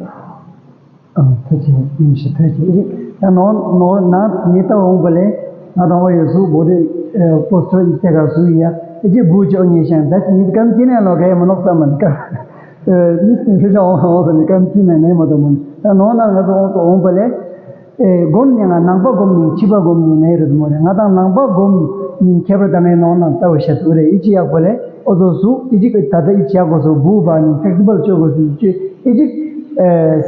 ཨང་། ཐུགས་རྗེ་ཆེ། ཡིན་ཞེས་ཐུགས་རྗེ་ཆེ། ད་ནོར་ནོར་ན་ངེས་ཏག་འོང་པ་ལས་ང་དང་བ་ཡོད་གཟུགས་བོ་དེ་པོ་སི་ཊར་ཡིག་ཚད་ག་གཟུགས་ཡ་ཨེ་ཅི་བུ་ཅོ་ཉེ་ཤང་ད་ཅི་ཉིད་ཀམ་ཅི་ནས་ལོ་ག་ཡ་མ་ནོག་ས་མ་ནི་ཀ་ཨེ་ནི་སྟེང་ཕེ་ཤ་འོང་འོང་ས་ནི་ཀམ་ཅི་ནས་ནས་མ་དོ་མོ་ནི་ད་ནོར་ན་ང་ཚོ་འོང་ཚོ་འོང་པ་ལས་ཨེ་སྒོམ་ཉེ་ང་ནང་པ་སྒོམ་ཉིན་ཕྱི་པ་སྒོམ་ཉིན་ནས་རེད་མོ་རེད། ང་དང་ནང་པ་སྒོམ་ཉིན་ཁྱད་པར་ད་མེད་ནོར་ན་ལྟ་བུ་བཤད་འདུག་རེད། ཨེ་ཅི་ཡག་པོ་ལས། ཨོ་ཙོ་སུ་ཨི་ཅིག་ད་ལྟ་ཨི་ཅི་ཡག་གོ་སོ་བུ་བ་ནི་ཕེག་སི་བལ་ཅོ་གོ་སོ་ཅི་ཨི་ཅིག་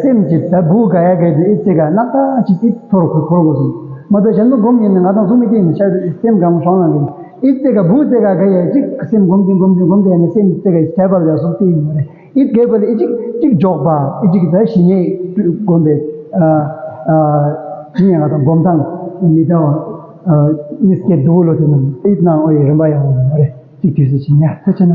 སེམས་ཀྱི་ད་བུ་ག་ཡ་ག་དུ་ཨི་ཙི་ག་ནག་ད་ཅི་ཏི་ཐོར་ཁུ་ཐོར་གོ་སོ་མ་ད་གཞན་དུ་སྒོམ་ཡིན་ནི་ང་དང་སུ་མི་ཏི་ནི་ཤ་སེམས་གང་ཤོང་ལ་གི་ཨི་ཙི་ག་བུ་ཙི་ག་ག་ཡ་ཅིག་སེམས་སྒོམ་ཏི་སྒོམ་ཏི་སྒོམ་ཏི་ནི་སེམས་ཙི་ག་ཤ་བལ་ཡ་སོ་ཏི་ཡིན་ནི་རེད། ཨི་གེ་བལ་ཨི་ཅིག་ཅིག་འཇོག་པ་ཨི་ཅིག་ད་ཞི་ནས་སྒོམ་པའི་ཨ་ཨ་ཅི་ཡང་ང་དང་སྒོམ་ཐང་མི་ད་བ་ཨ་ཨི་སྐད་དུ་ལོ་ཏི་ནི་ཨི་ནང་ཨོ་ཡི་རིམ་པ་ཡང་རེད། གཅིག་དུས་སུ་ཕྱིན་ཡ་ཐུགས་ཆེ་ན།